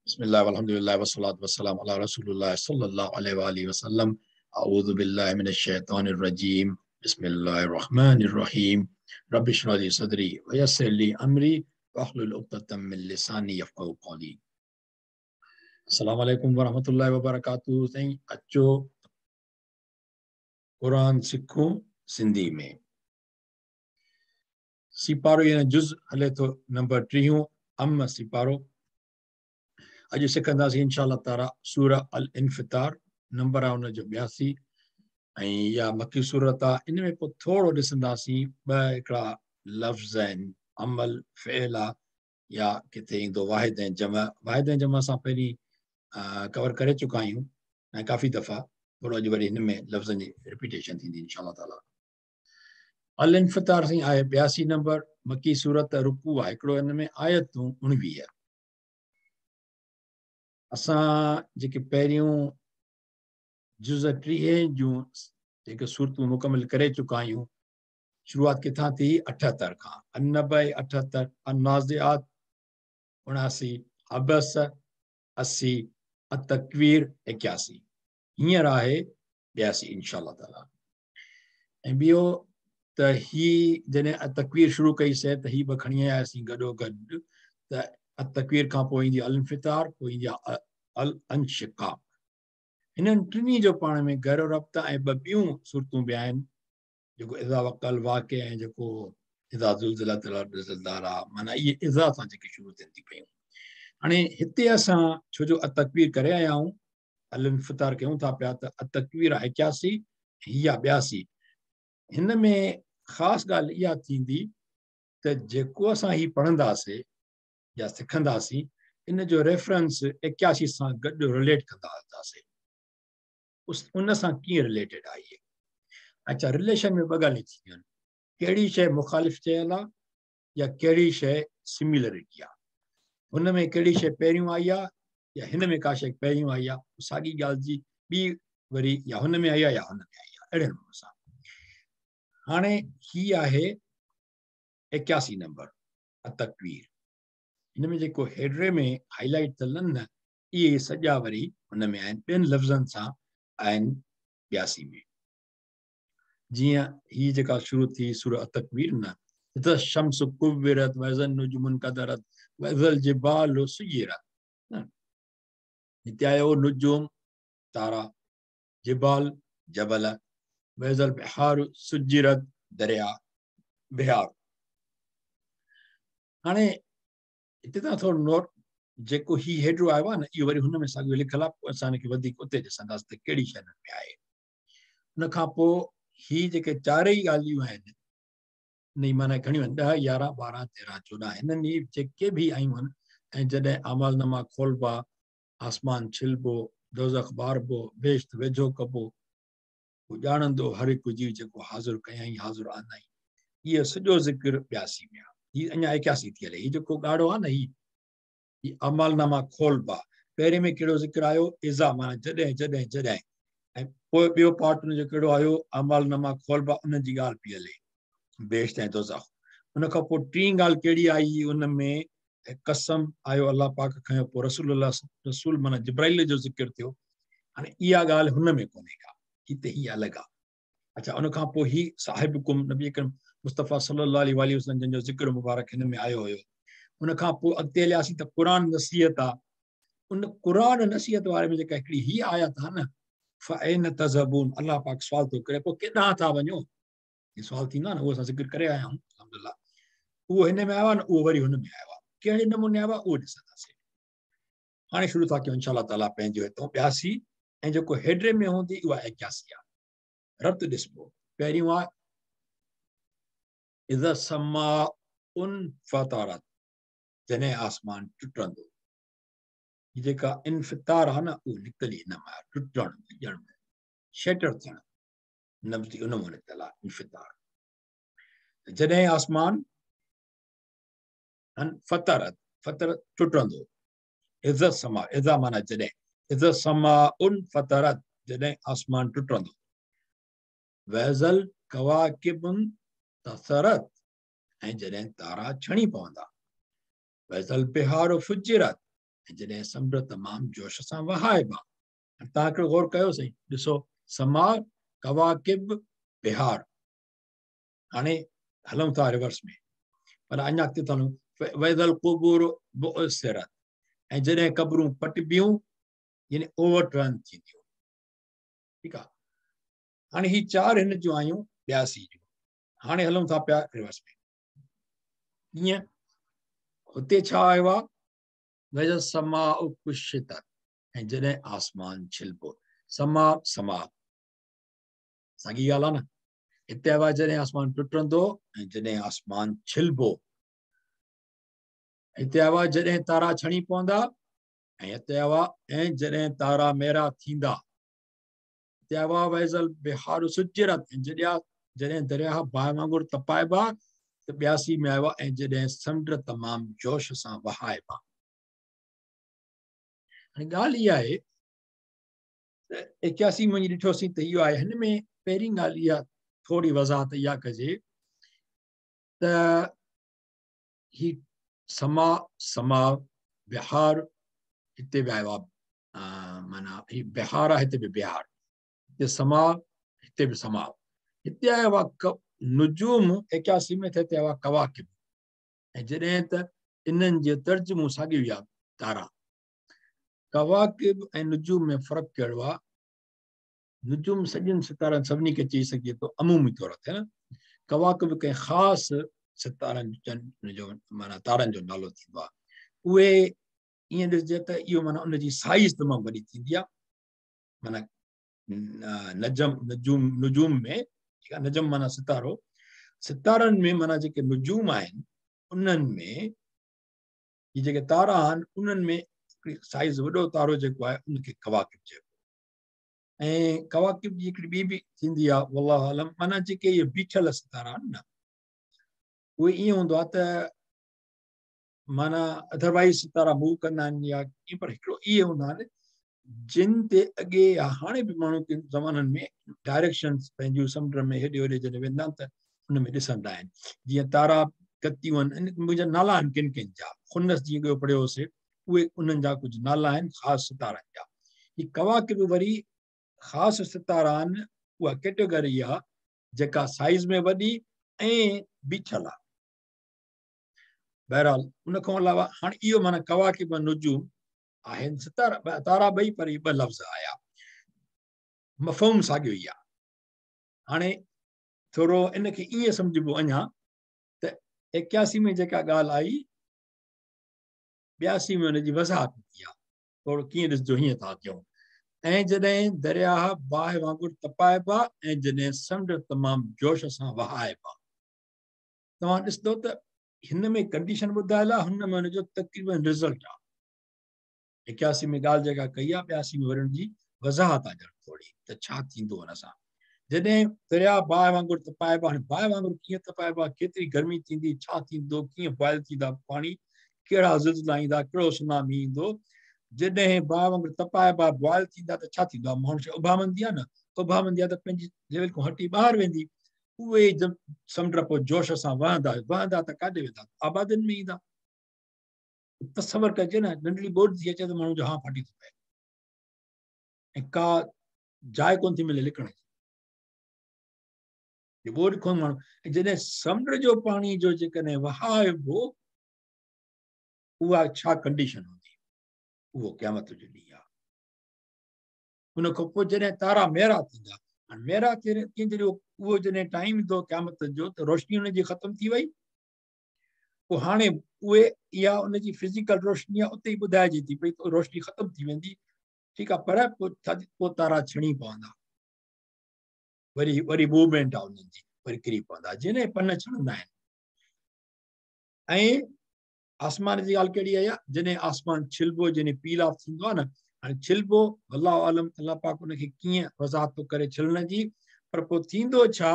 बिस्मिल्लाह वल्हम्दुलिल्लाह वस्सलातु वस्सलाम अला रसूलिल्लाह सल्लल्लाहु अलैहि व वसल्लम। अऊज़ु बिल्लाहि मिनश शैतानिर रजीम। बिस्मिल्लाहिर रहमानिर रहीम। रब्बि इश्रह ली सदरी व यस्सिर ली अमरी वहलुल उक़दतम मिन लिसानी यफ़क़हू क़ौली। अस्सलामु अलैकुम वरहमतुल्लाहि वबरकातुहू। साईं अचो क़ुर सिखूं सिंधी में। सिपारो यानी जुज़ हले थो नंबर 30 अम सिपारो। अॼु सिखंदासीं इंशा ताला सूरा अल इन्फ़ितार, नंबर आहे हुनजो 82 ऐं इहा मकी सूरत आहे। इन में पोइ थोरो ॾिसंदासीं ॿ हिकिड़ा लफ़्ज़ आहिनि, अमल फ़ेल आहे या किथे ईंदो वाहिद ऐं जमा। वाहिद ऐं जमा असां पहिरीं कवर करे चुका आहियूं ऐं काफ़ी दफ़ा, थोरो अॼु वरी हिन में लफ़्ज़नि जी रिपीटेशन थींदी इंशा ताला। अल इन्फ़ितार साईं आहे 82 नंबर, मकी सूरत, रुकू आहे हिकिड़ो, हिन में आयतूं 19। असां जेके पहिरियों जुज़ 30 जूं जेके सूरतूं मुकमिल करे चुका आहियूं, शुरूआत किथां थी? 78 खां। अन्नबई 78, अन्नाज़िआत 79, अबस 80, अतकवीर 81, हींअर आहे 82 इंशा ताला। ऐं ॿियो त ही जॾहिं तकवीर शुरू कईसीं त ही ॿ खणी आयासीं गॾो गॾु, त तकवीर खां पोइ ईंदी अल इन्फ़ितार, पोइ ईंदी आहे अल अंशिक़ाक़। हिननि टिन्ही जो पाण में गहिरो रब्त आहे। ऐं ॿ ॿियूं सूरतूं बि आहिनि, जेको इज़ा वक़ल वाक़े ऐं जेको इज़ा ज़ुलज़िलतिल अर्ज़ ज़िलज़ालहा, माना इहे इज़ा सां जेके शुरू थियनि थी पयूं। हाणे हिते असां छो जो तकवीर करे आया आहियूं, अल इन्फ़ितार कयूं था पिया, त तकवीर आहे 81, हीअ आहे 82। हिन में ख़ासि ॻाल्हि इहा थींदी त जेको असां हीउ पढ़ंदासीं या सिखंदासीं, इन जो रेफरेंस 81 सां गॾु रिलेट कंदा हलंदासीं, उन सां कीअं रिलेटेड आहे इहे। अच्छा, रिलेशन में ॿ ॻाल्हियूं थींदियूं आहिनि, कहिड़ी शइ मुखालिफ़ चयल आहे या कहिड़ी शइ सिमिलरिटी आहे। हुन में कहिड़ी शइ पहिरियों आई आहे या हिन में का शइ पहिरियों आई आहे, साॻी ॻाल्हि जी ॿी वरी या हुन में आई आहे या हुन में आई आहे, अहिड़े नमूने सां। हाणे हीअ आहे 81 नंबर तकवीर। हिन में जेको हेडरे में हाईलाइट थियल आहिनि न, इहे सॼा वरी हुन में आहिनि, ॿियनि लफ़्ज़नि सां आहिनि 82 में। जीअं हीअ जेका शुरू थी सूरह तकवीर न, इज़ा शम्स कुव्विरत व इज़ा नुजूमुन कदरत व इज़ल जिबालु सुयिरत। हिते आयो नुजूम तारा, जिबाल जबल, व इज़ल बिहार सुजिरत दरिया बिहार। हाणे हिते तव्हां थोरो नोट, जेको हीउ हेठो आयो आहे न, इहो वरी हुन में साॻियो लिखियलु आहे, पोइ असां हिनखे वधीक उते ॾिसंदासीं त कहिड़ी शइ हिन में आहे। हुन खां पोइ हीअ जेके चारई ॻाल्हियूं आहिनि, इन माना घणियूं आहिनि, 10, 11, 12, 13, 14, हिननि जेके बि आयूं आहिनि। ऐं जॾहिं आमालनामा खोलबा, आसमान छिलबो, दोज़ख बारबो, बेश्त वेझो कबो, पोइ ॼाणंदो हर हिकु जीउ जेको हाज़िर कयईं, हाज़िर आंदाईं। इहो सॼो ज़िक्र 82 में आहे। हीअ अञा 81 थी हले। हीअ जेको ॻाढ़ो आहे न, हीअ अमालनामा खोलबा, पहिरें में कहिड़ो ज़िक्र आयो? इज़ा, माना जॾहिं जॾहिं जॾहिं। ऐं पोइ ॿियो पार्ट हुनजो कहिड़ो आयो? अमालनामा खोलबा, उन जी ॻाल्हि पई हले, बेश्त ऐं दोज़ख। उन खां पोइ टीं ॻाल्हि कहिड़ी आई? उन में कसम आयो अलाह पाक खयो, पोइ रसूल रसूल माना जिब्राइल जो ज़िक्र थियो। हाणे इहा ॻाल्हि हुन में कोन्हे का, हिते हीअ अलॻि आहे। अच्छा, उन खां पोइ ही साहिबुकुम नबी अकरम मुस्तफ़ा सल्लल्लाहु अलैहि वसल्लम जन जो ज़िक्र मुबारक हिन में आयो हुयो। उन खां पोइ अॻिते हलियासीं त क़ुर नसीहत आहे। उन क़ुर नसीहत वारे में जेका हिकिड़ी हीअ आयत आहे न, फ़अैन तज़हबून, अलाह पाक सुवाल थो करे, पोइ केॾांहुं था वञो? इहो सुवाल थींदो आहे न, उहो असां ज़िक्र करे आया आहियूं अल्हम्दुलिल्लाह। उहो हिन में आयो आहे न, उहो वरी हुन में आयो आहे, कहिड़े नमूने आयो आहे उहो ॾिसंदासीं। हाणे शुरू था कयूं इंशा ताला पंहिंजो हितां 82, ऐं जेको हेडरे में हूंदी उहा 81 आहे। रब्त ॾिसबो, पहिरियों आहे इज़ा समा उन फतारत, जॾहिं आसमान टुटंदो। हीअ जेका इन्फ़ितार आहे न, उहो निकितल ई हिन मां आहे, टुटणु, ॼण शेटर थियणु, लफ़्ज़ उन मां निकितल आहे इन्फ़ितार। जॾहिं आसमान फतरत, फतरत टुटंदो, इज़ा समा, इज़ा माना जॾहिं, इज़ा समा उन फतरत, जॾहिं आसमान टुटंदो। वैज़ल कवाकिबुन तसरत, ऐं जॾहिं तारा छणी पवंदा। वैज़ल बिहार फुजिरत, ऐं जॾहिं समुंड तमामु जोश सां वहाइबा। तव्हां हिकिड़ो ग़ौर कयो सही, ॾिसो समा, कवाकिब, बिहार। हाणे हलूं था रिवर्स में, पर अञा अॻिते था हलूं। वइज़ल क़ुबूर बुअसिरत, ऐं जॾहिं क़बरूं पटिबियूं यानी ओवरटर्न थींदियूं। ठीकु आहे, हाणे ही चारि हिन जूं आयूं 82 जूं। हाणे हलूं था पिया रिवर्स में। कीअं हुते छा आयो आहे? वइज़ समा कुशितत, ऐं जॾहिं आसमान छिलबो। समा समा साॻी ॻाल्हि आहे न। हिते आयो आहे जॾहिं आसमान टुटंदो ऐं जॾहिं आसमान छिलबो। हिते आयो आहे जॾहिं तारा छणी पवंदा, ऐं हिते आयो आहे ऐं जॾहिं तारा मेरा थींदा। हिते आयो आहे वइज़ल बिहार सुजिरत, ऐं जॾहिं दरिया बाहि वांगुरु तपाइबा। त 82 में आयो आहे ऐं जॾहिं समुंड तमामु जोश सां वहाइबा। हाणे ॻाल्हि इहा आहे त 81 में वञी ॾिठोसीं त इहो आहे। हिन में पहिरीं ॻाल्हि इहा थोरी वज़ाहत इहा कजे त ही समा समा बिहार हिते बि आयो आहे, माना ही बिहार आहे, हिते बि बिहार, हिते समा, हिते बि समा। हिते आयो आहे नुजूम 81 में, हिते आयो आहे कवाकिब। ऐं जॾहिं त इन्हनि जो तर्जुमो साॻियो ई आहे तारा। कवाकिब ऐं नुजूम में फ़र्क़ु कहिड़ो आहे? नुजूम सॼनि सितारनि सभिनी खे चई सघिजे थो अमूमी तौर ते न। कवाकिब कंहिं ख़ासि सितारनि जो माना तारनि जो नालो थींदो आहे। उहे ईअं ॾिसजे त इहो माना उनजी साइज़ तमामु वॾी थींदी आहे। माना नजम नजूम नुजूम में, ठीकु आहे, नजम माना सितारो, सितारनि में माना जेके नुजूम आहिनि उन्हनि में इहे जेके तारा आहिनि उन्हनि में साइज़ वॾो तारो जेको आहे उनखे कवाकिब चइबो। ऐं कवाकिब जी हिकिड़ी ॿी बि थींदी आहे, वल्लाहु आलम, माना जेके इहे बीठल सितारा आहिनि न, उहे ईअं हूंदो आहे त माना अदरवाइज़ सितारा मूव कंदा आहिनि या कीअं, पर हिकिड़ो इहे हूंदा आहिनि जिन ते अॻे या हाणे बि माण्हू किन ज़माननि में डायरेक्शन्स पंहिंजूं समुंड में हेॾे होॾे जॾहिं वेंदा आहिनि त उन में ॾिसंदा आहिनि। जीअं तारा गतियूं आहिनि, मुंहिंजा नाला आहिनि किन किन जा, खुनस जीअं ॿियो पढ़ियो हुउसीं, उहे उन्हनि जा कुझु नाला आहिनि ख़ासि सितारनि जा। ही कवाकिब वरी ख़ासि सितारा आहिनि, उहा कैटेगरी आहे जेका साइज़ में वॾी ऐं बीठल आहे। बहरहाल उन खां अलावा हाणे इहो माना कवाकिब नुजूम आहिनि सितारा तारा ॿई, पर इहे ॿ लफ़्ज़ आया, मफ़हूम साॻियो ई आहे। हाणे थोरो इनखे ईअं सम्झिबो अञा त 81 में जेका ॻाल्हि आई, 82 में हुनजी वज़ाहत थी आहे। थोरो कीअं ॾिसजो, हीअं था कयूं। ऐं जॾहिं दरिया बाहि वांगुरु तपाइबा ऐं जॾहिं समुंड तमामु जोश सां वहाइबा। तव्हां ॾिसंदो त हिन में कंडीशन ॿुधायल आहे, हुन में हुनजो तक़रीबन रिज़ल्ट आहे। 81 में ॻाल्हि जेका कई आहे, 82 में वरी हुनजी वज़ाहत आहे ॼण थोरी त छा थींदो हुन सां। जॾहिं दरिया बाहि वांगुरु तपाइबा, हाणे बाहि वांगुरु कीअं तपाइबा, केतिरी गर्मी थींदी, छा थींदो, कीअं बॉयल थींदा पाणी, कहिड़ा ज़िलज़िला ईंदा, कहिड़ो सुनामी ईंदो। जॾहिं बाहि वांगुरु तपाइबा, बॉयल थींदा त छा थींदो आहे, माण्हू शइ उभामंदी आहे न, उभामंदी आहे त पंहिंजी लेवल खां हटी ॿाहिरि वेंदी। उहे समुंड पोइ जोश सां वहंदा, वहंदा त काॾे वेंदा, आबादियुनि में ईंदा। तसवर कजे न, नंढड़ी ॿोॾ थी अचे त माण्हू जो हा फाटी थो पए ऐं का जाइ कोन थी मिले लिकण जी, ॿोॾ खां माण्हू। ऐं जॾहिं समुंड जो पाणी जो जेकॾहिं वहाइबो, उहा छा कंडीशन हूंदी, उहो क़यामत जो ॾींहुं आहे। उन खां पोइ जॾहिं तारा मेरा थींदा, हाणे मेरा थियण कीअं, जॾहिं उहो जॾहिं टाइम ईंदो क़यामत जो त रोशनी हुनजी ख़तमु थी वई। पोइ हाणे उहे इहा उनजी फिज़िकल रोशनी आहे, उते ई ॿुधाइजे थी पई त रोशनी ख़तमु थी वेंदी, ठीकु आहे, पर पोइ तारा छिणी पवंदा, वरी वरी मूवमेंट आहे उन्हनि जी, वरी किरी पवंदा, जीअं पन छिणंदा आहिनि। ऐं आसमान जी ॻाल्हि कहिड़ी आहे, जॾहिं आसमान छिलबो, जॾहिं पील ऑफ थींदो आहे न, हाणे छिलबो अल्लाह आलम, अल्लाह पाक उनखे कीअं वज़ाहत थो करे छिलण जी, पर पोइ थींदो छा,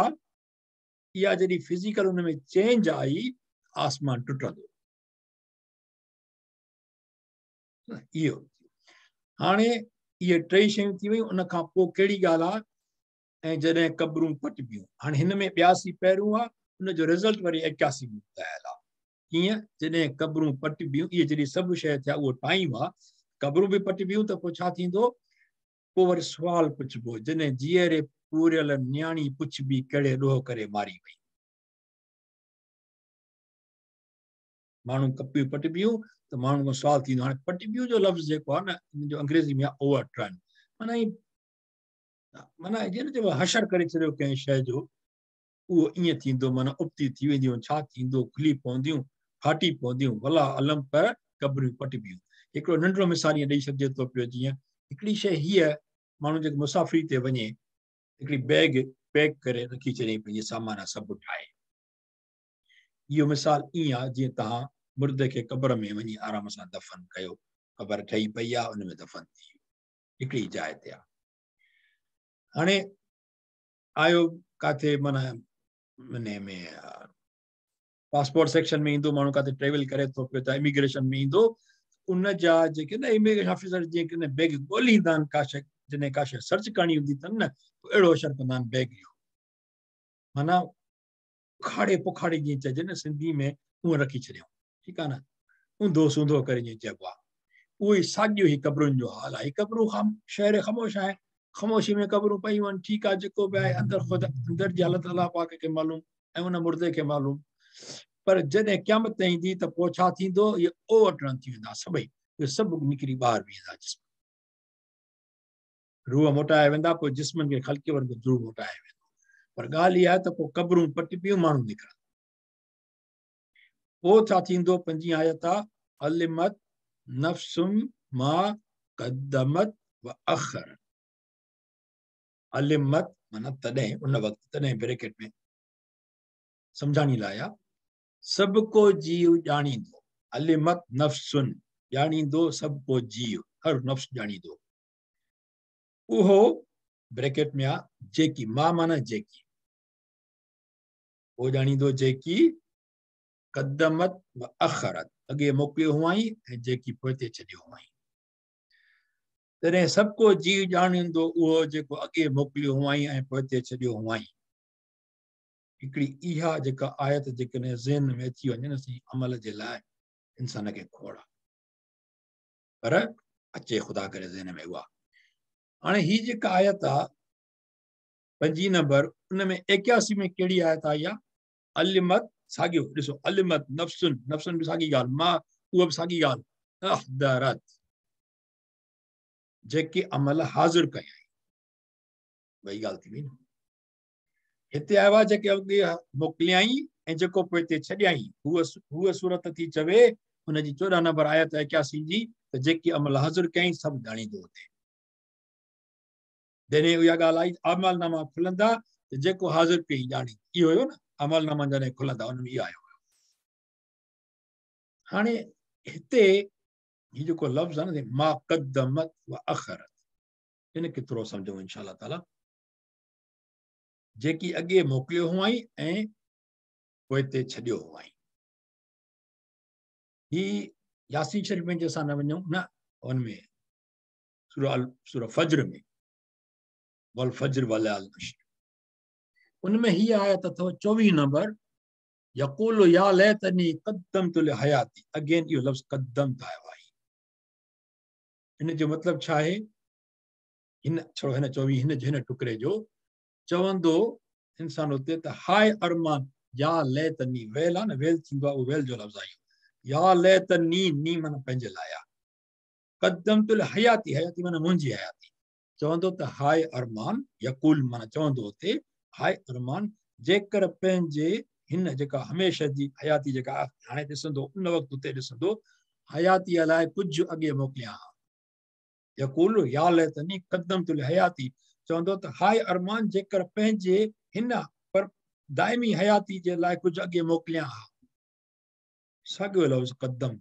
इहा जॾहिं फिज़िकल हुन में चेंज आई, आसमान टुटंदो। इहो हाणे इहे टेई शयूं थी वयूं। उन खां पोइ कहिड़ी ॻाल्हि आहे, ऐं जॾहिं क़बरूं पटिबियूं। हाणे हिन में 82 पहिरियों आहे, उनजो रिज़ल्ट वरी 81 में ॿुधायल आहे। कीअं? जॾहिं क़बरूं पटिबियूं, इहे जॾहिं सभु शइ थिया, उहो टाइम आहे, क़बरूं बि पटिबियूं त पोइ छा थींदो? पोइ वरी सुवाल पुछिबो, जॾहिं जीअरे पूरियल नियाणी पुछिबी कहिड़े ॾोह करे मारी वई। माण्हू कपियूं पटिबियूं त माण्हू खां सुवाल थींदो। हाणे पटिबियूं जो लफ़्ज़ जेको आहे न, इन जो अंग्रेज़ी में आहे ओवर टर्न, माना माना जीअं चइबो आहे हशर करे छॾियो कंहिं शइ जो, उहो ईअं थींदो, माना उबती थी वेंदियूं, छा थींदो, खुली पवंदियूं, फाटी पवंदियूं, वला अलम, पर क़बरूं पटिबियूं। हिकिड़ो नंढड़ो मिसाल ईअं ॾेई सघिजे थो पियो, जीअं हिकिड़ी शइ हीअ, माण्हू जेको मुसाफ़िरी ते वञे, हिकिड़ी बैग पैक करे रखी छॾियईं, पंहिंजे सामान सभु ठाहे। इहो मिसाल ईअं आहे जीअं तव्हां मुर्दे खे क़ब्र में वञी आराम सां दफ़न कयो, क़बर ठही पई आहे, उन में दफ़न थी वियो, हिकिड़ी जाइ ते आहे। हाणे आयो किथे, माना इन में पासपोर्ट सेक्शन में ईंदो माण्हू, किथे ट्रेवल करे थो पियो त इमिग्रेशन में ईंदो, उन जा जेके न इमिग्रेशन ऑफिसर जीअं कि बैग ॻोल्हींदा आहिनि, का शइ जॾहिं का शइ सर्च करणी हूंदी अथनि न, पोइ अहिड़ो असरु कंदा आहिनि बैग जो, माना उखाड़े पुखाड़े जीअं चइजे न सिंधी में, उहो रखी छॾियऊं, ठीकु आहे न, ऊंधो सूंधो करे जीअं चइबो आहे, उहो ई साॻियो ई क़बरुनि जो हाल आहे। क़बरूं ख़ाम शहर ख़ामोश आहे, ख़ामोशी में क़बरूं पयूं आहिनि, ठीकु आहे, जेको बि आहे अंदरि ख़ुदि अंदरि जी हालत अलाह पाक खे मालूम ऐं उन मुर्दे खे मालूम। पर जॾहिं क़यामत ईंदी त पोइ छा थींदो, इहे ओवर टर्न थी वेंदा सभई, इहे सभु निकिरी ॿाहिरि वेंदा, जिस्म रूह मोटाए वेंदा, पोइ जिस्मनि खे ख़लके वरी रूह मोटाए वेंदो। पर ॻाल्हि इहा आहे त पोइ क़बरूं पटिबियूं, माण्हू निकिरंदा। पोइ छा थींदो, पंजी आयत आहे, अलिमत नफ़्सुम मा क़द्दमत व अख़र। अलिमत माना तॾहिं, उन वक़्तु, तॾहिं ब्रैकेट में सम्झाणी लाइ आहे, सभु को जीव ॼाणींदो। अलिमत नफ़्सुन ॼाणींदो, सभु को जीव, हर नफ़्स ॼाणींदो। उहो ब्रैकेट में आहे जेकी, मां माना जेकी, उहो ॼाणींदो जेकी क़दमत व अख़रत, अॻे मोकिलियो हुआईं ऐं जेकी पोइते छॾियो हुआईं। तॾहिं सभु को जीव ॼाणींदो उहो जेको अॻे मोकिलियो हुआईं ऐं पोइते छॾियो हुआईं। हिकिड़ी इहा जेका आयत जेकॾहिं ज़हन में अची वञे न, सही अमल जे लाइ इंसान खे खोड़ आहे, पर अचे ख़ुदा करे ज़हन में उहा। हाणे हीअ जेका आयत आहे पंजी नंबर, उन में 81 में कहिड़ी आयत आई आहे? अलिमत, साॻियो ॾिसो, अलिमत नफ़्सुन, नफ़्सुन बि साॻी ॻाल्हि, मां उहा बि साॻी ॻाल्हि, अहदरत जेके अमल हाज़िर कयाईं, वही ॻाल्हि थी वई न। हिते आयो आहे जेके अॻे मोकिलियाईं ऐं जेको पोइते छॾियाईं, हूअ सूरत थी चवे, हुनजी 14 नंबर आयत 81 जी, त जेके अमल हाज़िर कयाईं सभु ॼाणींदो हुते। जॾहिं उहा ॻाल्हि आई, अमल नामा खुलंदा त जेको हाज़िर कई ॼाणी, इहो हुयो न, अमल नामा जॾहिं खुलंदा उन में इहो आयो हुयो। हाणे हिते हीउ जेको लफ़्ज़ आहे न, मा क़द्दमत व अख़रत, इन खे थोरो सम्झूं इंशा ताला। जेकी अॻे मोकिलियो हुआईं ऐं पोइते छॾियो हुआईं। हीउ यासीन शरीफ़ में असां न वञूं न, उन में सूरह फज्र में, वल फज्र वलयाल अश्र, उन में हीअ आयत अथव 24 नंबर, यक़ूलु या लैतनी क़द्दमतु लिहयाती। अगेन इहो लफ़्ज़ क़द्दमत आयो आहे। इन जो मतिलबु छा आहे? हिन छोड़ो, हिन 24 हिन टुकड़े जो चवंदो इंसान हुते त हाय अरमान, या लैतनी, वेल आहे न, वेल थींदो आहे, उहो वेल जो लफ़्ज़ आहे। या लैतनी, नी माना पंहिंजे लाइ आहे, क़द्दमतु लिहयाती, हयाती माना मुंहिंजी हयाती। चवंदो त हाय अरमान, यक़ूल माना चवंदो हुते, हाय अरमान, जेकर पंहिंजे हिन जेका हमेशह जी हयाती जेका हाणे ॾिसंदो, उन वक़्तु हुते ॾिसंदो, हयातीअ लाइ कुझु अॻे मोकिलियां हा। यक़ूल या लैतनी क़द्दमतु लिहयाती, चवंदो त हाय अरमान, जेकर पंहिंजे हिन पर दाइमी हयाती जे लाइ कुझु अॻे मोकिलियां हा। साॻियो लफ़्ज़ क़दम,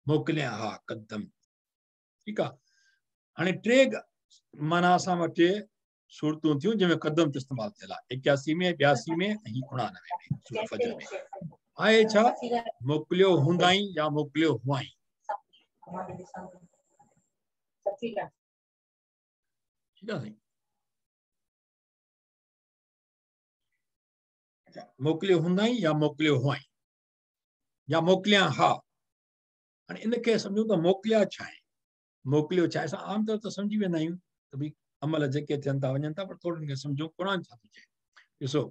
मोकिलियां हा, क़दम, ठीकु आहे। हाणे टे माना असां वटि सूरतूं थियूं जंहिंमें क़दम ते इस्तेमालु थियल आहे, 81 में, 82 में ऐं 89 में, सूरह फज्र में आहे छा? मोकिलियो हूंदाईं या मोकिलियो हुआईं। ठीकु आहे साईं, मोकिलियो हूंदाईं या मोकिलियो हुआईं, يا موڪليان ها. هاڻي ان کي سمجهون ته موڪليا ڇا آهن، موڪليو ڇا آهي؟ اسان عام طور ته سمجهي ويندا آهيون ته ڀئي عمل جيڪي ٿين ٿا وڃن ٿا، پر ٿورو ان کي سمجهون قرآن ڇا ٿو چئي. ڏسو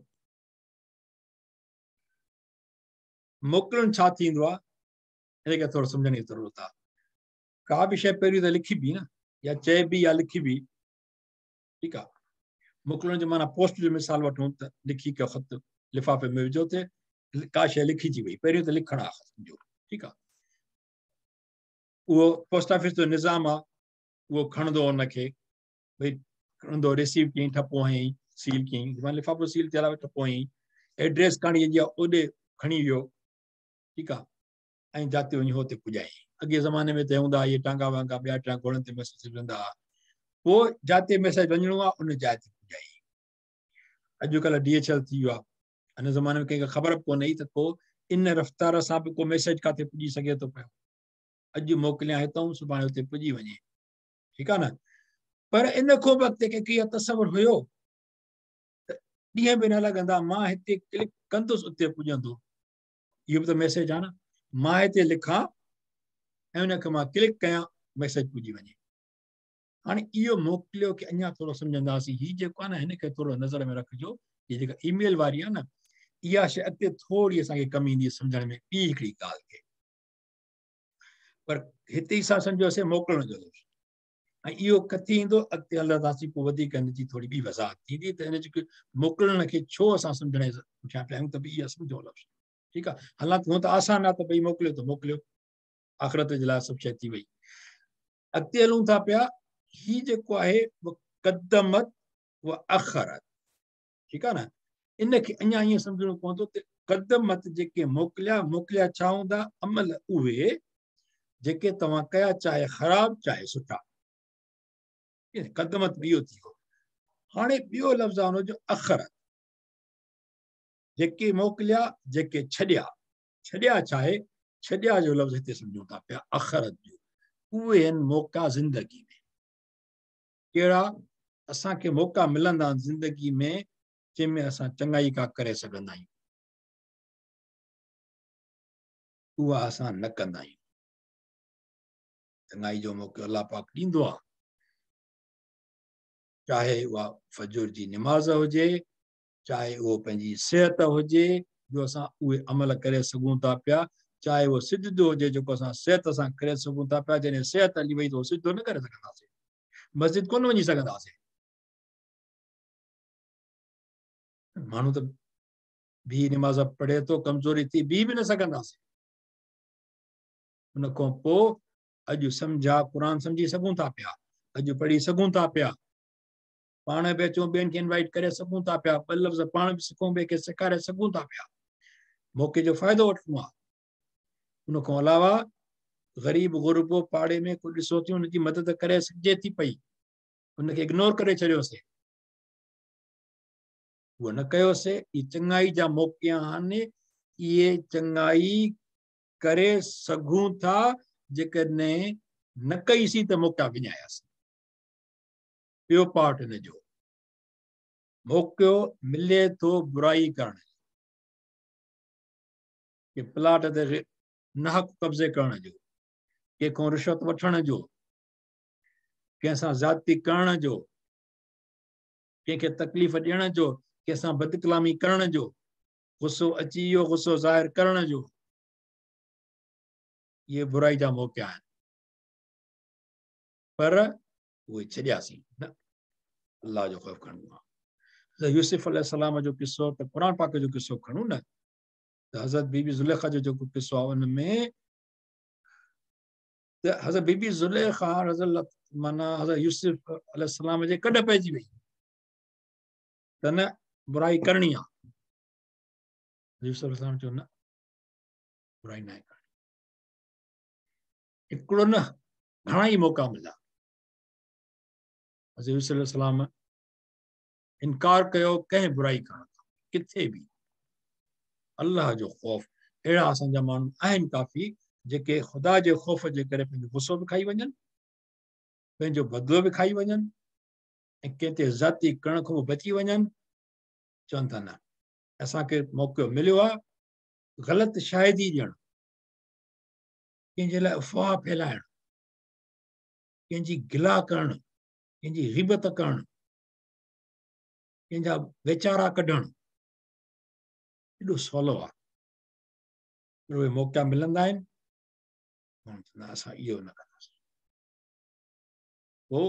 موڪلڻ ڇا ٿيندو آهي، ان کي ٿورو سمجهڻ جي ضرورت آهي. ڪا به شيء پهريون ته لکبي نه، يا چئبي يا لکبي، ٺيڪ آهي. موڪلڻ جو معنيٰ پوسٽ جو مثال وٺون ته لکي ڪو خط لفافي ۾ وجهو ته ڪا شيء لکجي وئي، پهريون ته لکڻ آهي خط جو، ٺيڪ آهي. اهو پوسٽ آفيس جو نظام آهي، اهو کڻندو ان کي، ڀئي کڻندو، رسيو ڪيائين، ٺپو هنيائين، سيل ڪيائين، معنيٰ لفافو سيل ٿيل آهي، ٺپو هنيائين، ايڊريس ڪهاڻي جي آهي اوڏي کڻي ويو، ٺيڪ آهي، ۽ جاتي وڃي هوتي پڄائين. اڳي زماني ۾ ته هوندا اهي ٽانگا وانگا، ٻيا ٽيا گهوڙن تي ميسيج ويندا هئا، پوء جاتي ميسيج وڃڻو آهي ان جاء تي پڄائين. اڄڪلهه ڊي ايڇ ايل ٿي ويو آهي، ان زماني ۾ ڪنهن کي خبر به ڪونه هئي ته ڪو ان رفتار سان به ڪو ميسيج ڪاٿي پڄي سگهي ٿو پيو. اڄ موڪليان هتان، سڀاڻي اتي پڄي وڃي، ٺيڪ آهي نه. پر ان کان به اڳتي ڪنهن کي اهو تصور هيو ته ڏينهن به نه لڳندا، مان هتي ڪلڪ ڪندس اتي پڄندو. اهو به ته ميسيج آهي نه، مان هتي لکان ۽ ان کي مان ڪلڪ ڪيان، ميسيج پڄي وڃي. هاڻي اهو موڪليو کي اڃا ٿورو سمجهنداسين. هي جيڪو آهي نه هن کي ٿورو نظر ۾ رکجو، هي جيڪا اي ميل واري آهي نه، اها شيء اڳتي ٿوري اسان کي ڪم ايندي سمجهڻ ۾ ٻي هڪڙي ڳالهه کي. پر هتي ئي اسان سمجهيوسين موڪلڻ جو لفظ، ۽ اهو ڪٿي ايندو اڳتي هلنداسين پوء وڌيڪ هن جي ٿوري ٻي وضاحت ٿيندي ته هن جي موڪلڻ کي ڇو اسان سمجهڻ جي پٺيان پيا آهيون ته ڀئي اها سمجهو لفظ، ٺيڪ آهي. حالانڪه هونء ته آسان آهي ته ڀئي موڪليو ته موڪليو، آخرت جي لاء سڀ شيء ٿي وئي. اڳتي هلون ٿا پيا، هي جيڪو آهي قدمت و اخرت، ٺيڪ آهي نه. ان کي اڃا ائين سمجهڻو پوندو ته قدمت جيڪي موڪليا، موڪليا ڇا هوندا؟ عمل اهي جيڪي توهان ڪيا، چاهي خراب چاهي سٺا. قدمت به اهو ٿي ويو. هاڻي ٻيو لفظ آهي ان جو اخرت، جيڪي موڪليا جيڪي ڇڏيا. ڇڏيا ڇا آهي؟ ڇڏيا جو لفظ هتي سمجهون ٿا پيا اخرت جو. اهي آهن موقعا زندگي ۾. ڪهڙا اسان کي موقعا ملندا آهن زندگي ۾ جنهن ۾ اسان چڱائي ڪا ڪري سگهندا آهيون، اها اسان نه ڪندا آهيون. چڱائي جو موقعو الله پاڪ ڏيندو آهي، چاهي اها فجر جي نماز هجي، چاهي اهو پنهنجي صحت هجي جو اسان اهي عمل ڪري سگهون ٿا پيا، چاهي اهو سجدو هجي جيڪو اسان صحت سان ڪري سگهون ٿا پيا. جڏهن صحت هلي وئي ته اهو سجدو نه ڪري سگهنداسين، مسجد ڪونه وڃي سگهنداسين. ماڻهو ته بيهي نماز پڙهي ٿو، ڪمزوري ٿي بيهي به نه سگهنداسين. ان کان پوء اڄ سمجھا قرآن سمجھي سگهون ٿا پيا، اڄ پڙهي سگهون ٿا پيا، پاڻ به اچون ٻين کي انوائٽ ڪري سگهون ٿا پيا، ٻه لفظ پاڻ به سکون ٻئي کي سيکاري سگهون ٿا پيا. موقعي جو فائدو وٺڻو آهي. ان کان علاوه غريب غربو پاڙي ۾ ڪو ڏسو ٿي ان جي مدد ڪري سگهجي ٿي پئي، ان کي اگنور ڪري ڇڏيوسي، اهو نه ڪيوسي. اهي چڱائي جا موقعا آهن، اهي چڱائي ڪري سگهون ٿا، جيڪڏهن نه ڪئيسين ته موقعا وڃاياسين. ٻيو پارٽ هن جو، موقعو ملي ٿو برائي ڪرڻ جو، ڪي پلاٽ تي ناحق قبضي ڪرڻ جو، ڪنهن کان رشوت وٺڻ جو، ڪنهن سان زيادتي ڪرڻ جو، ڪنهن کي تڪليف ڏيڻ جو، ڪنهن سان بدڪلامي ڪرڻ جو، غصو اچي ويو غصو ظاهر ڪرڻ جو، اهي برائي جا موقعا آهن. پر اهي ڇڏياسين نه، الله جو خوف کڻڻو آهي. حضرت يوسف عليه السلام جو قصو ته قرآن پاڪ جو قصو کڻون نه، ته حضرت بي بي زليخا جو جيڪو قصو آهي ان ۾ ته حضرت بي بي زليخا رضي الله معنيٰ حضرت يوسف عليه السلام جي ڪڍ پئجي وئي ته نه برائي ڪرڻي آهي. يوسف عليه السلام چيو نه برائي نه ڪرڻي. هڪڙو نه گهڻا ئي موقعا مليا. حضرت يوسف عليه السلام انڪار ڪيو ڪنهن برائي ڪرڻ کان، ڪٿي به. الله جو خوف، اهڙا اسان جا ماڻهو آهن ڪافي جيڪي خدا جي خوف جي ڪري پنهنجو غصو به کائي وڃن، پنهنجو بدلو به کائي وڃن ۽ ڪنهن تي زيادتي ڪرڻ کان به بچي وڃن. چون ٿا نه اسان کي موقعو مليو آهي غلط شاهدي ڏيڻ. ڪنهن جي لاءِ افواهه ڦهلائڻ، ڪنهن جي گلا ڪرڻ، ڪنهن جي غيبت ڪرڻ، ڪنهن جا ويچارا ڪڍڻ ايڏو سولو آهي. پر اهي موقعا ملندا آهن، ماڻهو چوندا اسان اهو نه ڪنداسين. پوءِ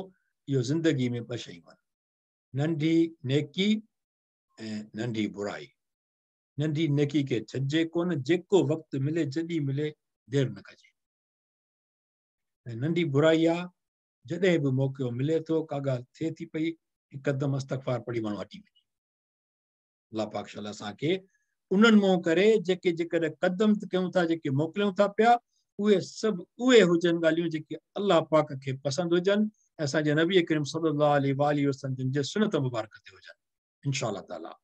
اهو زندگي ۾ ٻه شيون آهن، ننڍي نيڪي ۽ ننڍي برائي. ننڍي نيڪي کي ڇڏجي ڪونه، جيڪو وقت ملي جڏهن ملي دير نه ڪجي. ۽ ننڍي برائي آ، جڏهن به موقعو ملي ٿو، ڪا ڳالهه ٿئي ٿي پئي، هڪدم استغفار پڙهي ماڻهو هٽي وڃي. الله پاڪ شل اسان کي انهن منهن ڪري جيڪي جيڪڏهن قدم ڪيون ٿا، جيڪي موڪليون ٿا پيا، اهي سڀ اهي هجن ڳالهيون جيڪي الله پاڪ کي پسند هجن ۽ اسان جي نبي ڪريم صلي الله عليه واٰله وسلم جن جي سنت مبارڪ تي هجن انشاء الله تعاليٰ.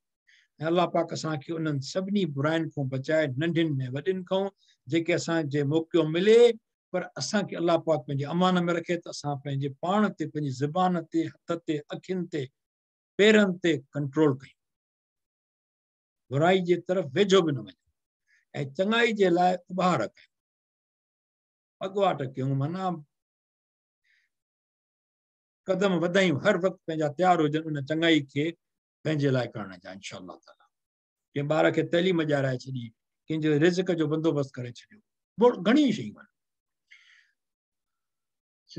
۽ الله پاڪ اسان کي انهن سڀني براين کان بچائي، ننڍين ۽ وڏين کان، جيڪي اسان جي موقعو ملي، پر اسان کي الله پاڪ پنهنجي امان ۾ رکي ته اسان پنهنجي پاڻ تي، پنهنجي زبان تي، هٿ تي، اکين تي، پيرن تي ڪنٽرول ڪيون، برائي جي طرف ويجهو به نه وڃون ۽ چڱائي جي لاءِ اٻار ڪيون، اڳواٽ ڪيون، معنيٰ قدم وڌايون، هر وقت پنهنجا تيار هجن ان چڱائي کي پنهنجي لاءِ ڪرڻ جا انشاء الله تعاليٰ. ڪنهن ٻار کي تعليم ڏيارائي ڇڏي، ڪنهن جو رزق جو بندوبست ڪري ڇڏيو، گهڻيون شيون آهن.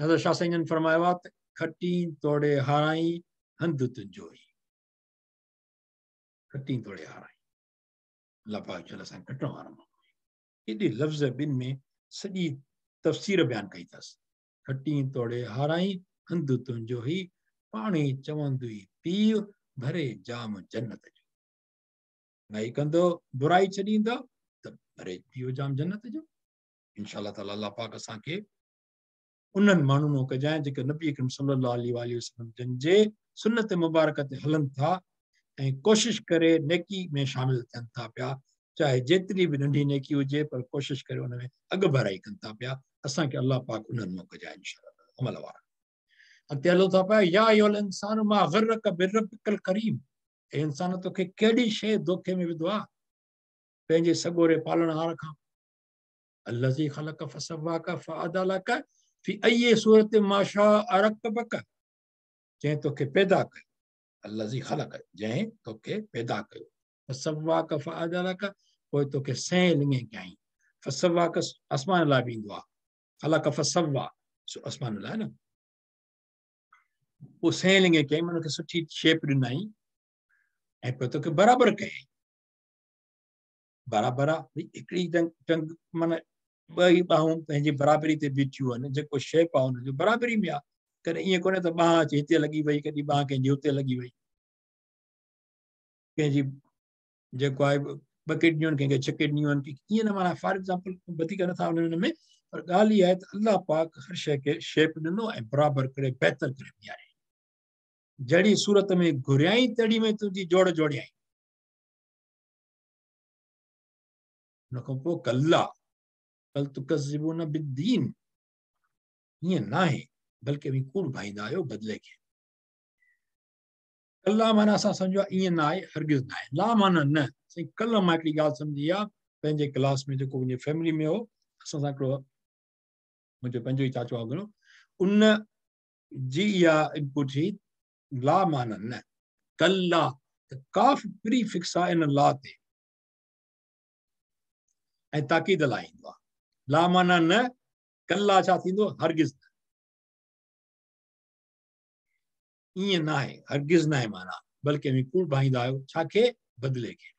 حضرت شاهه سائين جن فرمايو آهي ته کٽين توڙي هارائين هنڌ تنهنجو ئي، کٽين توڙي هارائين. الله پاڪ جل اسان کٽڻ وارا ماڻهو آهيون. ايڏي لفظ ٻن ۾ سڄي تفسير بيان ڪئي اٿس. کٽين توڙي هارائين هنڌ تنهنجو ئي، پاڻي چوندوئي پيءُ ڀري جام جنت جو. چڱائي ڪندو برائي ڇڏيندو ته ڀري پيو جام جنت جو. انشاء الله تعاليٰ الله پاڪ اسان کي انهن ماڻهن مان ڪجانء جيڪي نبي اڪرم صلي الله عليه واٰله وسلم جن جي سنت مبارڪ تي هلن ٿا ۽ ڪوشش ڪري نيڪي ۾ شامل ٿين ٿا پيا، چاهي جيتري به ننڍي نيڪي هجي پر ڪوشش ڪري ان ۾ اڳڀرائي ڪن ٿا پيا. اسان کي الله پاڪ انهن مان ڪجانء انشاء الله تعاليٰ عمل وارا. اڳتي هلون ٿا پيا، يا ايها الانسان ما غرڪ بربڪ الڪريم، اي انسان توکي ڪهڙي شيء دوکي ۾ وڌو آ پنهنجي سڳوري پالڻهار کان. الذي خلق فسواك فعدلك في اي صورت ما شاء رڪبك، جنهن توکي پيدا ڪيو، الذي خلق جنهن توکي پيدا ڪيو، فسواك فعدلك پوءِ توکي سئين لڱي ڪيائين. فسواك آسمان لاءِ به ايندو آ، خلق فسوا سو آسمان لاءِ نه، پوءِ سئين لڱي ڪيائين معنيٰ ان کي سٺي شيپ ڏنائين ۽ پوءِ توکي برابر ڪيائين. برابر آ، ڀئي هڪڙي ٽنگ معنيٰ ٻه ئي ٻانهون پنهنجي برابري تي بيٺيون آهن، جيڪو شيپ آ هن جو برابري ۾ آ. ڪڏهن ائين ڪونهي ته ٻانهن اچي هتي لڳي وئي، ڪڏهن ٻانهن ڪنهن جي هتي لڳي وئي، ڪنهن جي جيڪو آهي ٻه ڪڊنيون آهن، ڪنهن کي ڇهه ڪڊنيون آهن، ائين نه معنيٰ فار ايگزامپل وڌيڪ نٿا وڃن هن ۾، پر ڳالهه اها آهي ته الله پاڪ هر شيءِ کي شيپ ڏنو ۽ برابر ڪري بهتر ڪري بيهاريائين. جهڙي صورت ۾ گهريائين تهڙي ۾ تنهنجي جوڙ جوڙيائين. هن کان پوءِ ڪلا بل تڪذبون بالدين، ائين ناهي بلڪه اوهين ڪوڙ ڀائيندا آهيو بدلي کي. ڪلا معنيٰ اسان سمجهو آهي ائين نه آهي، هرگز نه آهي. لا معنيٰ نه. سائين ڪلهه مان هڪڙي ڳالهه سمجهي آهي پنهنجي ڪلاس ۾ جيڪو منهنجي فيملي ۾ هو، اسان سان هڪڙو منهنجو پنهنجو ئي چاچو آهي هڪڙو، ان جي اها انپٽ هئي لا معنيٰ نه، ڪلا ته ڪاف پري فڪس آهي ان لا تي ۽ تاڪيد لاءِ ايندو آهي. لا معنيٰ نه، ڪلا ڇا ٿيندو؟ هرگز نه، ائين نه آهي، هرگز نه آهي معنيٰ، بلڪه اوهين ڪوڙ ڀائيندا آهيو ڇا کي؟ بدلي کي.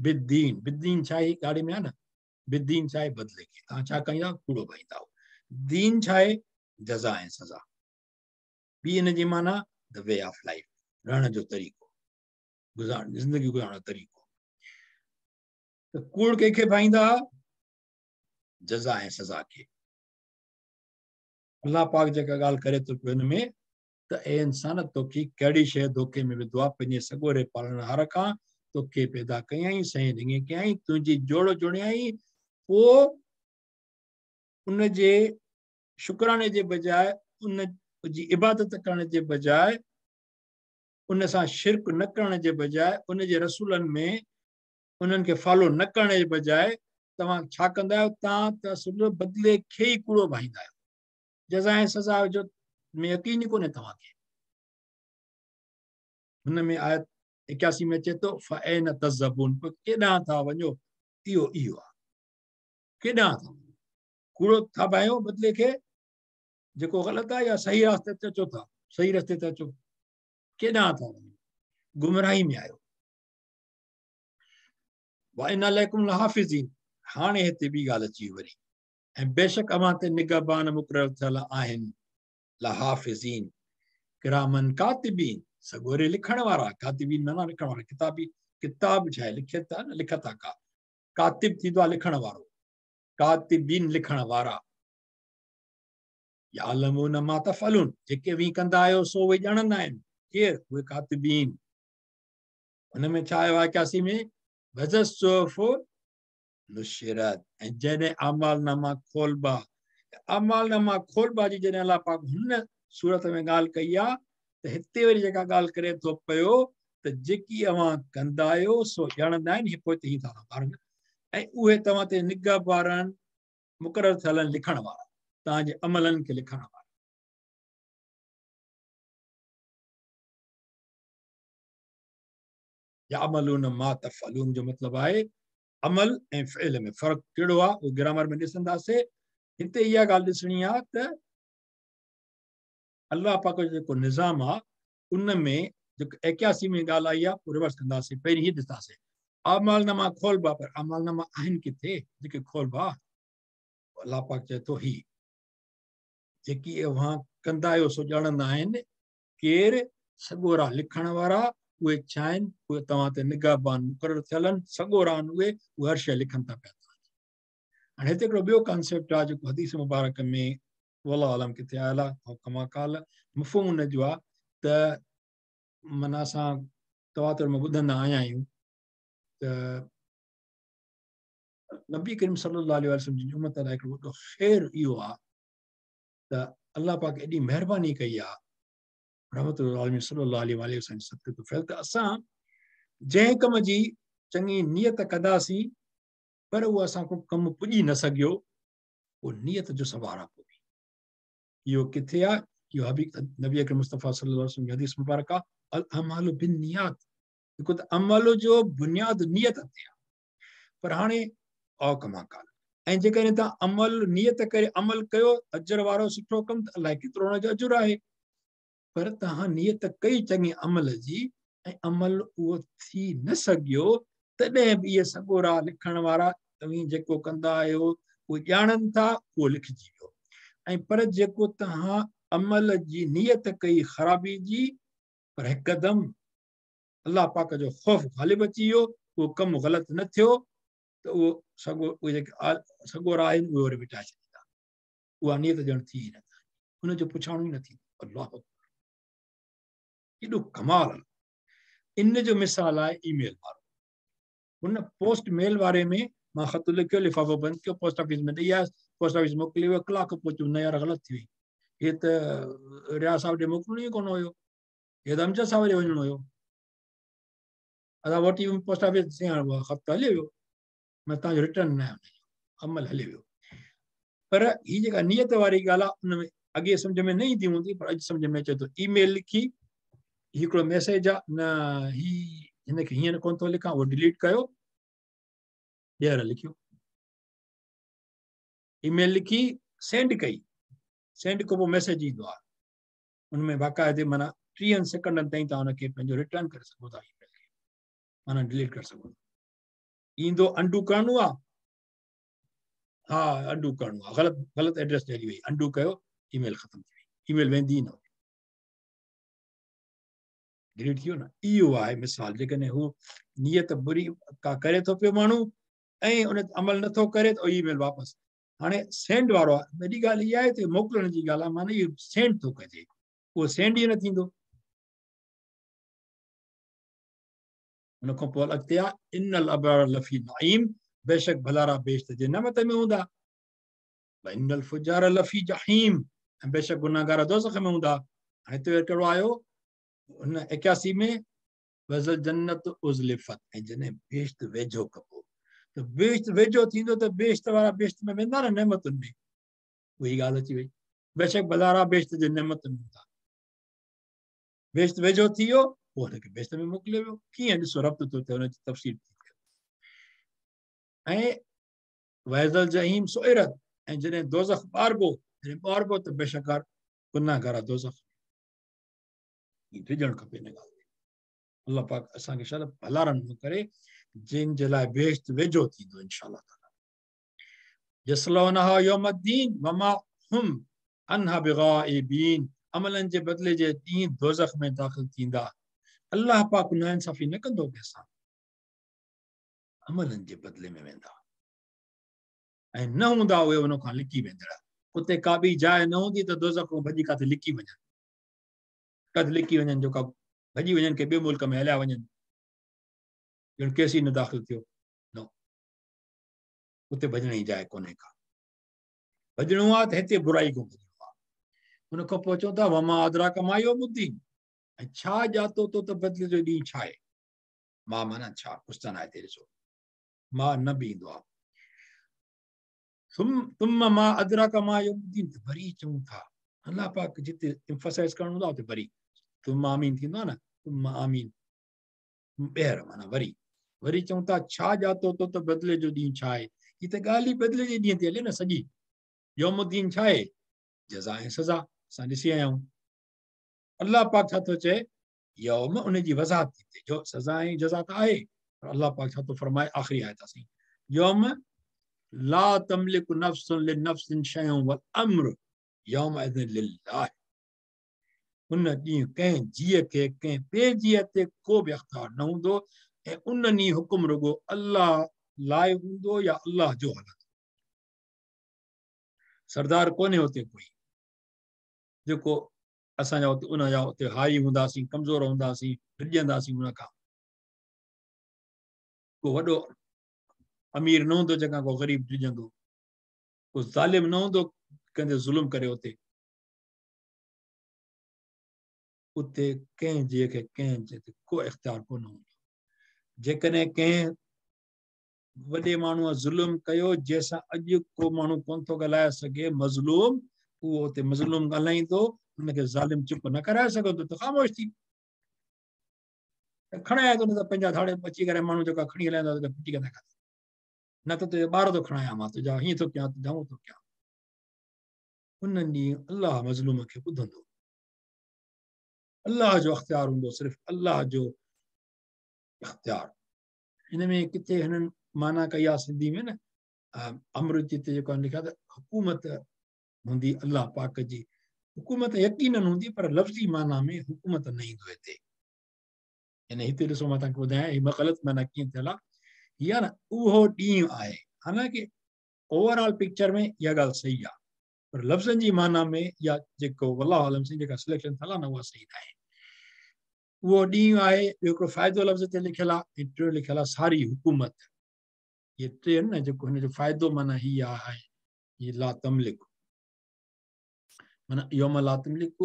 بالدين، بالدين ڇا آهي؟ ڳاڙهي ۾ آهي نه، بالدين ڇا آهي؟ بدلي کي. توهان ڇا ڪندا؟ ڪوڙو ڀائيندا آهيو. دين ڇا آهي؟ جزا ۽ سزا. ٻي ان جي معنيٰ the way of life, رهڻ جو طريقو، زندگي گذارڻ جو طريقو. ته ڪوڙ ڪنهن کي ڀائيندا؟ جزا ۽ سزا کي. الله پاڪ جيڪا ڳالهه ڪري ٿو پيو هن ۾ ته اي انسان توکي ڪهڙي شيءِ ڌوکي ۾ وڌو آهي؟ پنهنجي سڳوري پالڻهار کان توکي پيدا ڪيائين، سئين ڍڱي ڪيائين، تنهنجي جوڙ جوڙيائين، پوءِ ان جي شڪراني جي بجاءِ، ان جي عبادت ڪرڻ جي بجاءِ، ان سان شرڪ نه ڪرڻ جي بجاءِ، ان جي رسولن ۾ انهن کي فالو نه ڪرڻ جي بجاءِ तव्हां छा कंदा आहियो? तव्हां त असल बदिले खे ई कूड़ो भाईंदा आहियो। जज़ा ऐं सज़ा जो में यकीन ई कोन्हे तव्हांखे। हुन में आयत 81 में अचे थो फ़अैन तज़हबून, पोइ केॾांहुं था वञो? इहो इहो आहे, केॾांहुं था वञो? कूड़ो था भायो बदिले खे, जेको ग़लति आहे या सही रास्ते ते अचो था, सही रस्ते ते अचो, केॾांहुं था वञो? गुमराही में आहियो। वइन अलैकुम लहाफ़िज़ीन, हाणे हिते ॿी ॻाल्हि अची वरी, ऐं बेशक अव्हां ते निगहबान मुक़ररु थियल आहिनि, लहाफ़िज़ीन किरामन कातिबीन, सॻोरे लिखण वारा, कातिबीन माना लिखण वारा, किताबी किताब छा आहे लिखत आहे न, लिखत आहे का, कातिब थींदो आहे लिखण वारो, कातिबीन लिखण वारा। यालमून मा तफ़अलून, जेके बि कंदा आहियो सो उहे ॼाणंदा आहिनि। केरु? उहे कातिबीन। हुन में छा आयो आहे 81 में? वज़स्सुफ़ नुशिरत, ऐं जॾहिं आमालनामा खोलबा, आमालनामा खोलबा जी जॾहिं अलाह पाक हुन सूरत में ॻाल्हि कई आहे त हिते वरी जेका ॻाल्हि करे थो पियो त जेकी अव्हां कंदा आहियो सो ॼाणंदा आहिनि, हीअ पोइ त हीअ था ॿारनि, ऐं उहे तव्हां ते निगहबान मुक़ररु थियल आहिनि लिखण वारा, तव्हांजे अमलनि खे लिखण वारा। यामलून मा तफ़अलून जो मतिलबु आहे अमल ऐं फ़िल में फ़र्क़ु कहिड़ो आहे, उहो ग्रामर में ॾिसंदासीं। हिते इहा ॻाल्हि ॾिसणी आहे त अलाह पाक जो जेको निज़ाम आहे उन में जेको 81 में ॻाल्हि आई आहे उहो रिवर्स कंदासीं। पहिरीं हीअ ॾिसंदासीं आमालनामा खोलबा, पर आमालनामा आहिनि किथे जेके खोलबा? अलाह पाक चए थो ही जेकी अव्हां कंदा आहियो सो ॼाणंदा आहिनि। केरु? सॻोरा लिखण वारा, उहे छा आहिनि? उहे तव्हां ते निगहबान मुक़ररु थियल आहिनि, सॻोरा आहिनि उहे, उहे हर शइ लिखनि था पिया। हाणे हिते हिकिड़ो ॿियो कॉन्सेप्ट आहे जेको हदीस मुबारक में वल्लाहु आलम किथे आयल आहे, कमा काल मफ़हूम हुन जो आहे त माना असां तवातुर में ॿुधंदा आया आहियूं त नबी करीम सल्लल्लाहु अलैहि वसल्लम जी उम्मत लाइ हिकिड़ो वॾो ख़ैर इहो आहे त अलाह पाक एॾी महिरबानी कई आहे रहमतुल आलमीन सल्लल्लाहु अलैहि वसल्लम सदक़े तुफ़ैल त असां जंहिं कम जी चङी नियत कंदासीं पर उहो असांखां कमु पुॼी न सघियो, उहो नियत जो सवाल आहे। पोइ इहो किथे आहे? इहो नबी अकरम मुस्तफ़ा सल्लल्लाहु अलैहि वसल्लम जी हदीस मुबारक आहे, अल अमालु बिन्नियात, जेको त अमल जो बुनियाद नियत ते आहे। पर हाणे औ कमा काल, ऐं जेकॾहिं तव्हां अमल नियत करे अमल कयो अजर वारो सुठो कमु त अलाए केतिरो हुनजो अजुर आहे, पर तव्हां नियत कई चङी अमल जी ऐं अमल उहो थी न सघियो, तॾहिं बि इहे सॻोरा लिखण वारा तव्हीं जेको कंदा आहियो उहो ॼाणनि था, उहो लिखिजी वियो। ऐं पर जेको तव्हां अमल जी नियत कई ख़राबी जी, पर हिकदमि अलाह पाक जो ख़ौफ़ ग़ालिब अची वियो, उहो कमु ग़लति न थियो त उहो सॻो उहे जेके सॻोरा आहिनि उहे वरी मिटाए छॾींदा, उहा नियत ॼण थी ई न, हुनजो पुछाणो ई न थींदो। अलाह केॾो कमाल आहे। इन जो मिसाल आहे ईमेल वारो। हुन पोस्ट मेल वारे में मां ख़त लिखियो, लिफ़ाफ़ो बंदि कयो, पोस्ट ऑफिस में ॾेई आयुसि, पोस्ट ऑफिस मोकिली वियो, कलाक पोइ चयो न यार ग़लति थी वई, हीअ त रियाज़ साहिब ॾे मोकिलिणो ई कोन हुयो, हीअ त अमजद साहिब ॾे वञिणो हुयो। असां वठी वियुमि पोस्ट ऑफिस, ख़त हले वियो, मां तव्हांजो रिटर्न न आहे, अमल हले वियो। पर हीअ जेका नियत वारी ॻाल्हि आहे उन में अॻे सम्झ में न ईंदी हूंदी, पर अॼु सम्झ में अचे थो। ईमेल लिखी, हिकिड़ो मैसेज आहे न, हीअ हिनखे हीअं कोन थो लिखां, उहो डिलीट कयो, ॿीहर लिखियो। ईमेल लिखी, सेंड कई, सेंड खां पोइ मैसेज ईंदो आहे, उन में बाक़ाइदे माना 30 सेकंडनि ताईं तव्हां हुनखे पंहिंजो रिटर्न करे सघो था, ईमेल खे माना डिलीट करे सघो था। ईंदो अंडू करिणो आहे, हा अंडू करिणो आहे, ग़लति ग़लति एड्रेस ॾेई वई, अंडू कयो, ईमेल ख़तमु थी वई, ईमेल वेंदी ई न, डिलीट थी वियो न। इहो आहे मिसाल, जेकॾहिं हू नियत बुरी का करे थो पियो माण्हू ऐं उन ते अमल नथो करे त ईमेल वापसि। हाणे सेंड वारो आहे, वॾी ॻाल्हि इहा आहे त मोकिलण जी ॻाल्हि आहे, माना इहो सेंड थो कजे, उहो सेंड ई न थींदो। उनखां पोइ अॻिते आहे इन्नल अबरार लफ़ी नईम, बेशक भलारा बेश्त जे नमत में हूंदा, इन्नल फुजार लफ़ी जहीम, ऐं बेशक गुनाहगार दोज़ख में हूंदा। हाणे हिते कहिड़ो आयो हुन 81 में, वज़ल जन्नत उज़लिफ़त, ऐं जॾहिं बेश्त वेझो कबो त त बेश्त वेझो थींदो त बेश्त वारा बेश्त में वेंदा न नेमतुनि में। उहा ई ॻाल्हि अची वई, बेशक भलारा बेश्त जे नेमतुनि में हूंदा। बेश्त वेझो थी वियो, पोइ हुनखे बेश्त में मोकिलियो वियो। कीअं ॾिसो रब्त थो थिए, हुनजी तफ़सील थी थिए। ऐं वैज़ल जहीम सुइरत, ऐं जॾहिं दोज़ख ॿारबो, जॾहिं ॿारबो त बेशक गुनाहगार आहे दोज़ख। ॾिजणु खपे हिन ॻाल्हि ते। अलाह पाक असांखे शायदि भलारनि में करे, जिन जे लाइ बेश्त वेझो थींदो इंशाअल्लाह ताला। यस्लौनहा यौमद्दीन वमा हुम अन्हा बिगाइबीन, अमलनि जे बदिले जे ॾींहुं दोज़ख में दाख़िल थींदा। अलाह पाक नाइंसाफ़ी न कंदो कंहिंसां, अमलनि जे बदिले में वेंदा ऐं न हूंदा उहे उन खां लिकी वेंदड़। उते का ॿी जाइ न हूंदी त दोज़ख खां भॼी काथे लिकी वञनि, काथे लिकी वञनि, जो का भॼी वञनि, कंहिं ॿिए मुल्क में हलिया वञनि, ॼण केस ई न दाख़िल थियो। न, उते भॼण जी जाइ कोन्हे का। भॼणो आहे त हिते बुराई खां भॼणो आहे। उन खां पोइ चऊं था वमा अदराक मा यौमुद्दीन, ऐं छा ॼातो तो त बदिले जो ॾींहुं छा आहे। मां माना छा, क्वेश्चन आहे हिते ॾिसो, मां न बि ईंदो आहे। तुम मां अदराक मा यौमुद्दीन, त वरी चऊं था अलाह पाक जिते एम्फसाइज़ करणो हूंदो आहे उते वरी तुम आमीन थींदो आहे न, तुम आमीन ॿीहर माना वरी वरी चऊं था छा ॼातो तो त बदिले जो ॾींहुं छा आहे। हीअ त ॻाल्हि ई बदिले जे ॾींहं ते हले न सॼी। यौमुद्दीन छा आहे? जज़ा ऐं सज़ा असां ॾिसी आया आहियूं। अलाह पाक छा थो चए, यौम उनजी वज़ाहत थी थिए, जो सज़ा ऐं जज़ा त आहे, पर अलाह पाक छा थो फरमाए आख़िरी आयत असीं, यौम ला तमलिकु नफ्सुन लिनफ्सिन शैअन वल अम्र यौमइज़िन लिल्लाह। उन ॾींहुं कंहिं जीअ खे कंहिं ॿिए जीअ ते को बि अख़्तियार न हूंदो, ऐं उन ॾींहुं हुकुम रुगो अलाह लाइ हूंदो या अलाह जो हलंदो। सरदार कोन्हे हुते कोई, जेको असांजा उते उनजा उते हारी हूंदासीं, कमज़ोर हूंदासीं, ॾिॼंदासीं उन खां। को वॾो अमीर न हूंदो जंहिंखां को ग़रीब ॾिॼंदो, को ज़ालिम न हूंदो कंहिं ते ज़ुल्म करे। उते उते कंहिं जीअ खे कंहिं जे ते को इख़्तियार कोन हूंदो। जेकॾहिं कंहिं वॾे माण्हूअ ज़ुल्म कयो जंहिंसां अॼु को माण्हू कोन थो ॻाल्हाए सघे, मज़लूम, उहो उते मज़लूम ॻाल्हाईंदो, हुनखे ज़ालिम चुप न कराए सघंदो त ख़ामोश थी त खणाए थो, न त पंहिंजा धाड़े अची करे माण्हू जेका खणी हलाईंदा पिटी कंदा खाते, न त तुंहिंजो ॿार थो खणायां मां, तुंहिंजा हीअं थो कयां, तुंहिंजा हूअं थो कयां। उन ॾींहुं अलाह मज़लूम खे ॿुधंदो, अलाह जो अख़्तियार हूंदो, सिर्फ़ु अलाह जो इख़्तियार। हिन में किथे हिननि माना कई आहे सिंधी में न, अमृत जिते जेको लिखियो त हुकूमत हूंदी अलाह पाक जी, हुकूमत यकीनन हूंदी, पर लफ़्ज़ी माना में हुकूमत न ईंदो हिते। यानी हिते ॾिसो मां तव्हांखे ॿुधायां हीअ ग़लति माना कीअं थियल आहे। हीअ न उहो ॾींहुं आहे, हालांकि ओवरऑल पिक्चर में इहा ॻाल्हि सही आहे, पर लफ़्ज़नि जी माना में या जेको वल्लाहु आलम साईं जेका सिलेक्शन थियल आहे न उहा सही न आहे। उहो ॾींहुं आहे, ॿियो हिकिड़ो फ़ाइदो लफ़्ज़ ते लिखियलु आहे, ऐं टियों लिखियलु आहे सारी हुकूमत। इहे टे आहिनि न, जेको हिन जो फ़ाइदो माना हीअ आहे, हीअ ला तमलिक माना यौम ला तमलिक,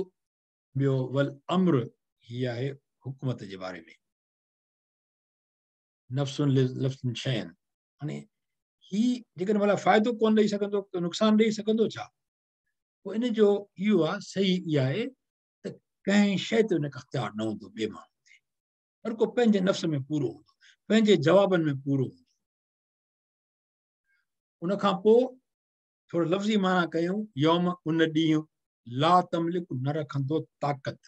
ॿियो वल अम्र, हीअ आहे हुकूमत जे बारे में, नफ़्सुन लफ़्ज़ुन शैअन। हाणे हीअ जेकॾहिं भला फ़ाइदो कोन ॾेई सघंदो, नुक़सानु ॾेई सघंदो छा? पोइ इन जो इहो आहे, सही इहा आहे त कंहिं शइ ते हुनखे अख़्तियार न हूंदो ॿिए माण्हू ते, हर को पंहिंजे नफ़्स में पूरो हूंदो, पंहिंजे जवाबनि में पूरो हूंदो। उन खां पोइ थोरो लफ़्ज़ी माना कयूं, यौम उन ॾींहुं ला तमलिक न रखंदो ताक़त,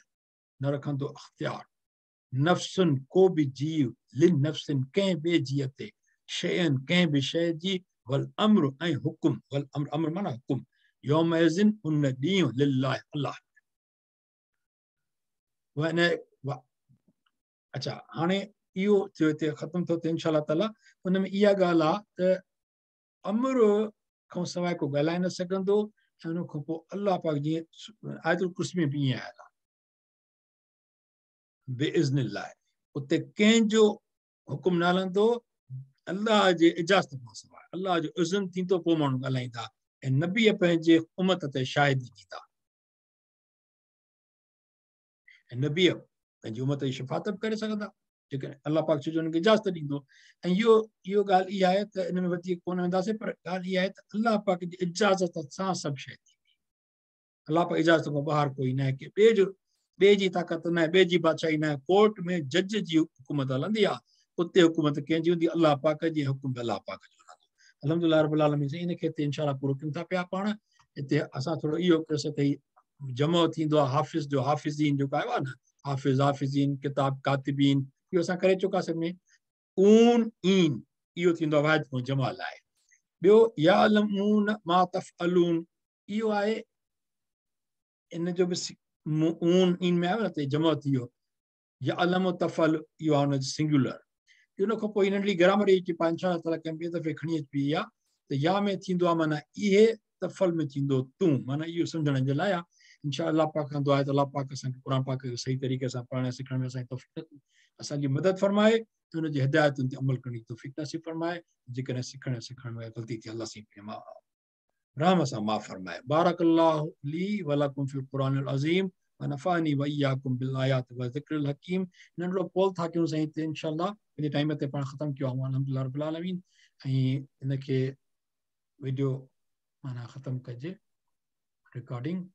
न रखंदो अख़्तियार, नफ़्सुन को बि जीव, लिन नफ़्सिन कंहिं ॿिए जीअ ते, शयनि कंहिं बि शइ जी, वल अम्र ऐं हुकुम, वल अम्र, अम्र माना हुकुम, यौमइज़िन उन ॾींहुं लिल्लाह अलाह। अच्छा हाणे इहो थियो हिते ख़तमु थो थिए इंशा ताला। उन में इहा ॻाल्हि आहे त अम्र खां सवाइ को ॻाल्हाए न सघंदो, ऐं उन खां पोइ अलाह पाक जीअं आयतुल कुर्सी में बि ईअं आयल आहे बेइज़्निल्लाह, उते कंहिंजो हुकुम न हलंदो अलाह जे इजाज़त खां सवाइ, अलाह जो इज़न थींदो पोइ माण्हू ॻाल्हाईंदा, ऐं नबीअ पंहिंजे उमत ते शाहिदी ॾींदा, ऐं नबीअ पंहिंजी उमत जी शफ़ात बि करे सघंदा। جيڪڏهن الله پاڪ ڇو جو انهن کي اجازت ڏيندو ۽ اهو اهو ڳالهه اها آهي ته ان ۾ وڌيڪ ڪونه وينداسين پر ڳالهه اها آهي ته الله پاڪ جي اجازت سان سڀ شيء ٿيندي. الله پاڪ اجازت کان ٻاهر ڪوئي نه آهي، ڪي ٻئي جو ٻئي جي طاقت نه آهي، ٻئي جي بادشاهي نه آهي. ڪورٽ ۾ جج جي حڪومت هلندي آهي، اتي حڪومت ڪنهن جي هوندي؟ الله پاڪ جي، حڪم به الله پاڪ جو هلندو. الحمدلله رب العالمين سائين ان کي هتي انشاء الله پورو ڪيون ٿا پيا پاڻ هتي اسان ٿورو اهو ڪيوسين ته هي جمع ٿيندو آهي حافظ جو حافظين جيڪو آيو آهي نه حافظ حافظين ڪتاب ڪاتبين اهو اسان ڪري چڪاسين ۾ اون اين اهو ٿيندو آهي واحد کان جمع لاء. ٻيو يعلمون ما تفعلون اهو آهي ان جو به اون اين ۾ آيو نه ته جمع ٿي ويو. يعلم تفعل اهو آهي ان جو سنگيولر. ان کان پوء ننڍڙي گرامر جي پاڻ انشاء الله تعاليٰ ڪنهن ٻئي دفعي کڻي اچبي اها ته يا ۾ ٿيندو آهي معنيٰ اهي، تفعل ۾ ٿيندو تون، معنيٰ اهو سمجهڻ جي لاء آهي. انشاء الله پاڪ کان دعا آهي ته الله پاڪ اسان کي قرآن پاڪ کي صحيح طريقي سان پڙهڻ ۽ سکڻ ۾ اسان جي توفيق اسان جي مدد فرمائي ۽ ان جي هدايتن تي عمل ڪرڻ جي توفيق نصيب فرمائي. جيڪڏهن سکڻ ۽ سکڻ ۾ غلطي ٿي الله سائين پنهنجي رحم سان معاف فرمائي. بارڪ الله لي ولڪم في القرآن العظيم ونفعني واياڪم بالآيات والذڪر الحڪيم. ننڍڙو پول ٿا ڪيون سائين هتي انشاء الله پنهنجي ٽائيم تي پاڻ ختم ڪيو آهي الحمدلله رب العالمين ۽ ان کي ويڊيو معنيٰ ختم ڪجي رڪارڊنگ.